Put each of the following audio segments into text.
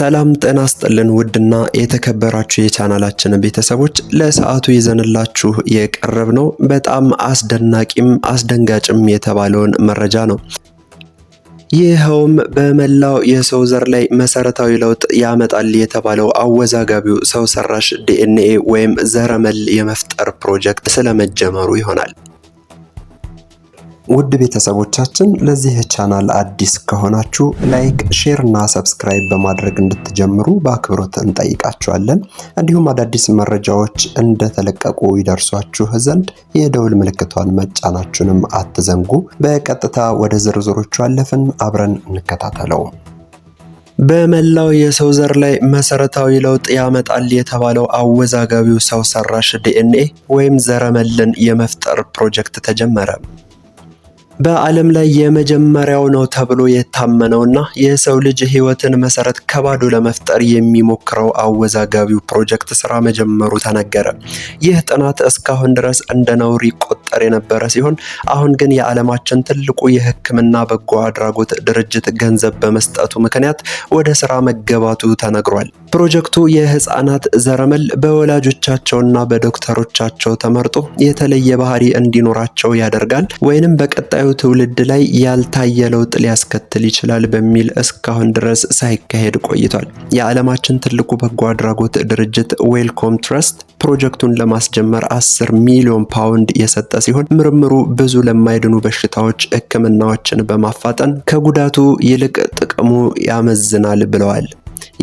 ሰላም ጤና ይስጥልን ውድና የተከበራችሁ የቻናላችን ቤተሰቦች፣ ለሰዓቱ ይዘንላችሁ የቀረብነው በጣም አስደናቂም አስደንጋጭም የተባለውን መረጃ ነው። ይኸውም በመላው የሰው ዘር ላይ መሰረታዊ ለውጥ ያመጣል የተባለው አወዛጋቢው ሰው ሰራሽ ዲኤንኤ ወይም ዘረመል የመፍጠር ፕሮጀክት ስለመጀመሩ ይሆናል። ውድ ቤተሰቦቻችን፣ ለዚህ ቻናል አዲስ ከሆናችሁ like፣ share እና subscribe በማድረግ እንድትጀምሩ በአክብሮት እንጠይቃችኋለን። እንዲሁም አዳዲስ መረጃዎች እንደተለቀቁ ይደርሷችሁ ዘንድ የደውል ምልክቷን መጫናችሁንም አትዘንጉ። በቀጥታ ወደ ዝርዝሮቹ አለፍን፣ አብረን እንከታተለው። በመላው የሰው ዘር ላይ መሰረታዊ ለውጥ ያመጣል የተባለው አወዛጋቢው ሰው ሰራሽ ዲኤንኤ ወይም ዘረመልን የመፍጠር ፕሮጀክት ተጀመረ። በዓለም ላይ የመጀመሪያው ነው ተብሎ የታመነውና የሰው ልጅ ሕይወትን መሰረት ከባዶ ለመፍጠር የሚሞክረው አወዛጋቢው ፕሮጀክት ስራ መጀመሩ ተነገረ። ይህ ጥናት እስካሁን ድረስ እንደ ነውር ይቆጠር የነበረ ሲሆን፣ አሁን ግን የዓለማችን ትልቁ የሕክምና በጎ አድራጎት ድርጅት ገንዘብ በመስጠቱ ምክንያት ወደ ስራ መገባቱ ተነግሯል። ፕሮጀክቱ የህፃናት ዘረመል በወላጆቻቸውና በዶክተሮቻቸው ተመርጦ የተለየ ባህሪ እንዲኖራቸው ያደርጋል ወይንም በቀጣዩ ትውልድ ላይ ያልታየ ለውጥ ሊያስከትል ይችላል በሚል እስካሁን ድረስ ሳይካሄድ ቆይቷል። የዓለማችን ትልቁ በጎ አድራጎት ድርጅት ዌልኮም ትረስት ፕሮጀክቱን ለማስጀመር 10 ሚሊዮን ፓውንድ የሰጠ ሲሆን፣ ምርምሩ ብዙ ለማይድኑ በሽታዎች ሕክምናዎችን በማፋጠን ከጉዳቱ ይልቅ ጥቅሙ ያመዝናል ብለዋል።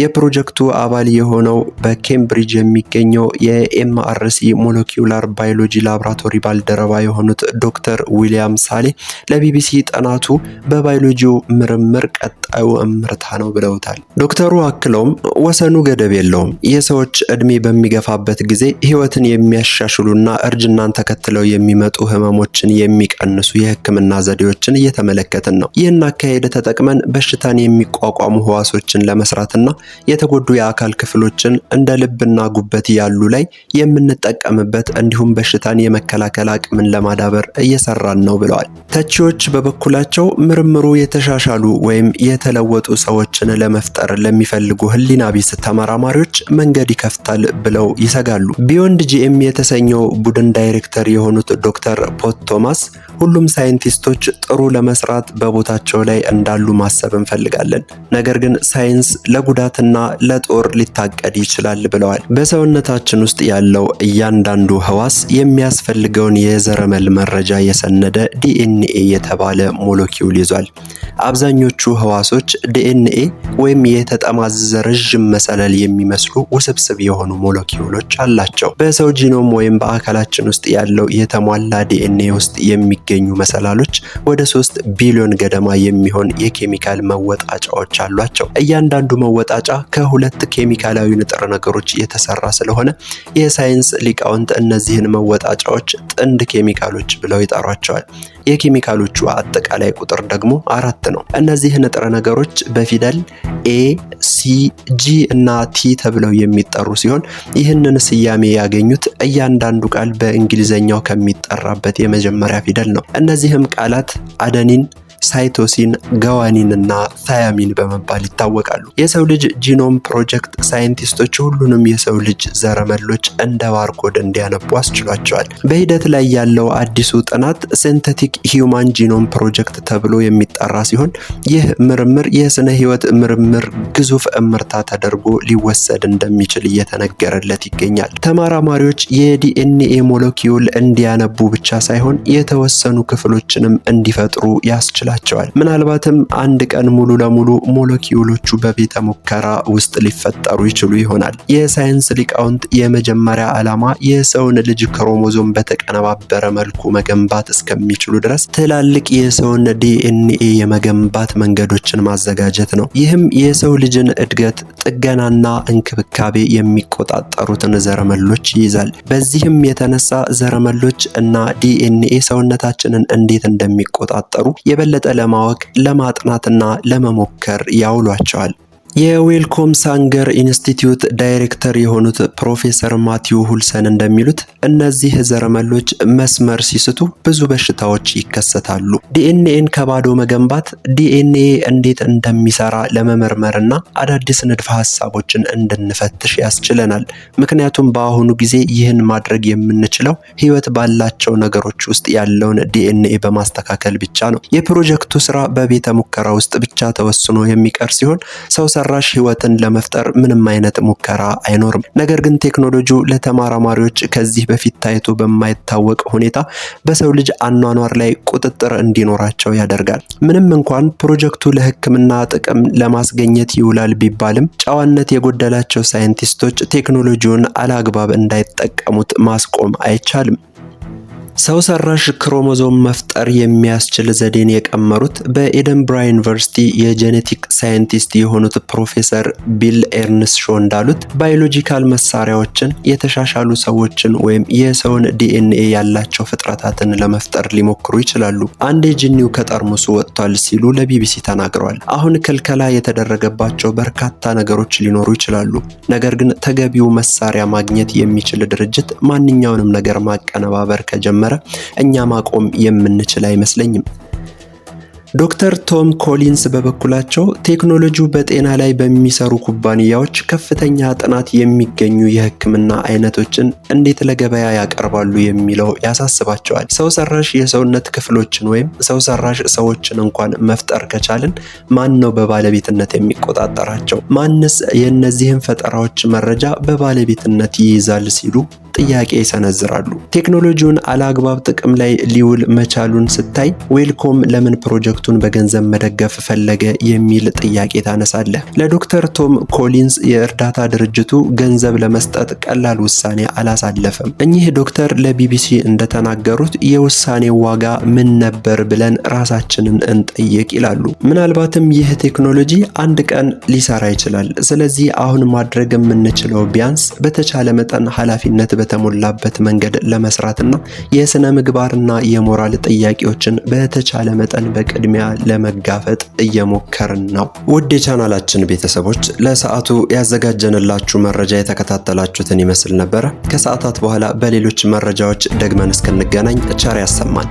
የፕሮጀክቱ አባል የሆነው በኬምብሪጅ የሚገኘው የ MRC Molecular Biology Laboratory ባልደረባ የሆኑት ዶክተር ዊሊያም ሳሌ ለቢቢሲ ጥናቱ በባዮሎጂው ምርምር ቀጣዩ እምርታ ነው ብለውታል። ዶክተሩ አክለውም ወሰኑ ገደብ የለውም። የሰዎች እድሜ በሚገፋበት ጊዜ ህይወትን የሚያሻሽሉና እርጅናን ተከትለው የሚመጡ ህመሞችን የሚቀንሱ የህክምና ዘዴዎችን እየተመለከትን ነው። ይህን አካሄድ ተጠቅመን በሽታን የሚቋቋሙ ህዋሶችን ለመስራትና የተጎዱ የአካል ክፍሎችን እንደ ልብና ጉበት ያሉ ላይ የምንጠቀምበት እንዲሁም በሽታን የመከላከል አቅምን ለማዳበር እየሰራን ነው ብለዋል። ተቺዎች በበኩላቸው ምርምሩ የተሻሻሉ ወይም የተለወጡ ሰዎችን ለመፍጠር ለሚፈልጉ ህሊና ቢስ ተመራማሪዎች መንገድ ይከፍታል ብለው ይሰጋሉ። Beyond GM የተሰኘው ቡድን ዳይሬክተር የሆኑት ዶክተር ፖት ቶማስ ሁሉም ሳይንቲስቶች ጥሩ ለመስራት በቦታቸው ላይ እንዳሉ ማሰብ እንፈልጋለን፣ ነገር ግን ሳይንስ ለጉዳትና ለጦር ሊታቀድ ይችላል ብለዋል። በሰውነታችን ውስጥ ያለው እያንዳንዱ ህዋስ የሚያስፈልገውን የዘረመል መረጃ የሰነደ ዲኤንኤ የተባለ ሞለኪውል ይዟል። አብዛኞቹ ህዋሶች ዲኤንኤ ወይም የተጠማዘዘ ረዥም መሰላል የሚመስሉ ውስብስብ የሆኑ ሞለኪውሎች አላቸው። በሰው ጂኖም ወይም በአካላችን ውስጥ ያለው የተሟላ ዲኤንኤ ውስጥ የሚገኙ መሰላሎች ወደ 3 ቢሊዮን ገደማ የሚሆን የኬሚካል መወጣጫዎች አሏቸው። እያንዳንዱ መወጣጫ ከሁለት ኬሚካላዊ ንጥረ ነገሮች የተሰራ ስለሆነ የሳይንስ ሊቃውንት እነዚህን መወጣጫዎች ጥንድ ኬሚካሎች ብለው ይጠሯቸዋል። የኬሚካሎቹ አጠቃላይ ቁጥር ደግሞ አራት ነው። እነዚህ ንጥረ ነገሮች በፊደል A፣ C፣ G እና T ተብለው የሚጠሩ ሲሆን፣ ይህንን ስያሜ ያገኙት እያንዳንዱ ቃል በእንግሊዝኛው ከሚጠራበት የመጀመሪያ ፊደል ነው። እነዚህም ቃላት አደኒን፣ ሳይቶሲን፣ ገዋኒን እና ታያሚን በመባል ይታወቃሉ። የሰው ልጅ ጂኖም ፕሮጀክት ሳይንቲስቶች ሁሉንም የሰው ልጅ ዘረመሎች እንደ barcode እንዲያነቡ አስችሏቸዋል። በሂደት ላይ ያለው አዲሱ ጥናት Synthetic Human Genome Project ተብሎ የሚጠራ ሲሆን፣ ይህ ምርምር የስነ ህይወት ምርምር ግዙፍ እምርታ ተደርጎ ሊወሰድ እንደሚችል እየተነገረለት ይገኛል። ተመራማሪዎች የዲኤንኤ ሞለኪውል እንዲያነቡ ብቻ ሳይሆን የተወሰኑ ክፍሎችንም እንዲፈጥሩ ያስችላቸዋል። ምናልባትም አንድ ቀን ሙሉ ለሙሉ ሞለኪውሎቹ በቤተ ሙከራ ውስጥ ሊፈጠሩ ይችሉ ይሆናል። የሳይንስ ሊቃውንት የመጀመሪያ ዓላማ የሰውን ልጅ ክሮሞዞም በተቀነባበረ መልኩ መገንባት እስከሚችሉ ድረስ ትላልቅ የሰውን ዲኤንኤ የመገንባት መንገዶችን ማዘጋጀት ነው። ይህም የሰው ልጅን እድገት፣ ጥገናና እንክብካቤ የሚቆጣጠሩትን ዘረመሎች ይይዛል። በዚህም የተነሳ ዘረመሎች እና ዲኤንኤ ሰውነታችንን እንዴት እንደሚቆጣጠሩ የበለጠ ለማወቅ፣ ለማጥናትና ለመሞከር ያውሏቸዋል። የዌልኮም ሳንገር ኢንስቲትዩት ዳይሬክተር የሆኑት ፕሮፌሰር ማቲው ሁልሰን እንደሚሉት እነዚህ ዘረመሎች መስመር ሲስቱ ብዙ በሽታዎች ይከሰታሉ። ዲኤንኤን ከባዶ መገንባት ዲኤንኤ እንዴት እንደሚሰራ ለመመርመርና አዳዲስ ንድፈ ሀሳቦችን እንድንፈትሽ ያስችለናል። ምክንያቱም በአሁኑ ጊዜ ይህን ማድረግ የምንችለው ህይወት ባላቸው ነገሮች ውስጥ ያለውን ዲኤንኤ በማስተካከል ብቻ ነው። የፕሮጀክቱ ስራ በቤተ ሙከራ ውስጥ ብቻ ተወስኖ የሚቀር ሲሆን ሰው ሰራሽ ህይወትን ለመፍጠር ምንም አይነት ሙከራ አይኖርም። ነገር ግን ቴክኖሎጂው ለተመራማሪዎች ከዚህ በፊት ታይቶ በማይታወቅ ሁኔታ በሰው ልጅ አኗኗር ላይ ቁጥጥር እንዲኖራቸው ያደርጋል። ምንም እንኳን ፕሮጀክቱ ለሕክምና ጥቅም ለማስገኘት ይውላል ቢባልም ጨዋነት የጎደላቸው ሳይንቲስቶች ቴክኖሎጂውን አላግባብ እንዳይጠቀሙት ማስቆም አይቻልም። ሰው ሰራሽ ክሮሞዞም መፍጠር የሚያስችል ዘዴን የቀመሩት በኤደንብራ ዩኒቨርሲቲ የ genetic ሳይንቲስት የሆኑት ፕሮፌሰር ቢል ኤርንስሾ እንዳሉት biological መሳሪያዎችን፣ የተሻሻሉ ሰዎችን ወይም የሰውን ዲኤንኤ ያላቸው ፍጥረታትን ለመፍጠር ሊሞክሩ ይችላሉ። አንዴ ጅኒው ከጠርሙሱ ወጥቷል ሲሉ ለቢቢሲ ተናግረዋል። አሁን ክልከላ የተደረገባቸው በርካታ ነገሮች ሊኖሩ ይችላሉ። ነገር ግን ተገቢው መሳሪያ ማግኘት የሚችል ድርጅት ማንኛውንም ነገር ማቀነባበር ከጀመረ እኛ ማቆም የምንችል አይመስለኝም። ዶክተር ቶም ኮሊንስ በበኩላቸው ቴክኖሎጂው በጤና ላይ በሚሰሩ ኩባንያዎች ከፍተኛ ጥናት የሚገኙ የሕክምና አይነቶችን እንዴት ለገበያ ያቀርባሉ የሚለው ያሳስባቸዋል። ሰው ሰራሽ የሰውነት ክፍሎችን ወይም ሰው ሰራሽ ሰዎችን እንኳን መፍጠር ከቻልን ማን ነው በባለቤትነት የሚቆጣጠራቸው? ማንስ የእነዚህን ፈጠራዎች መረጃ በባለቤትነት ይይዛል? ሲሉ ጥያቄ ይሰነዝራሉ። ቴክኖሎጂውን አላግባብ ጥቅም ላይ ሊውል መቻሉን ስታይ ዌልኮም ለምን ፕሮጀክቱን በገንዘብ መደገፍ ፈለገ የሚል ጥያቄ ታነሳለህ። ለዶክተር ቶም ኮሊንስ የእርዳታ ድርጅቱ ገንዘብ ለመስጠት ቀላል ውሳኔ አላሳለፈም። እኚህ ዶክተር ለቢቢሲ እንደተናገሩት የውሳኔው ዋጋ ምን ነበር ብለን ራሳችንን እንጠይቅ ይላሉ። ምናልባትም ይህ ቴክኖሎጂ አንድ ቀን ሊሰራ ይችላል። ስለዚህ አሁን ማድረግ የምንችለው ቢያንስ በተቻለ መጠን ኃላፊነት በተሞላበት መንገድ ለመስራትና የስነ ምግባርና የሞራል ጥያቄዎችን በተቻለ መጠን በቅድሚያ ለመጋፈጥ እየሞከርን ነው። ውድ የቻናላችን ቤተሰቦች፣ ለሰዓቱ ያዘጋጀንላችሁ መረጃ የተከታተላችሁትን ይመስል ነበረ። ከሰዓታት በኋላ በሌሎች መረጃዎች ደግመን እስክንገናኝ ቸር ያሰማን።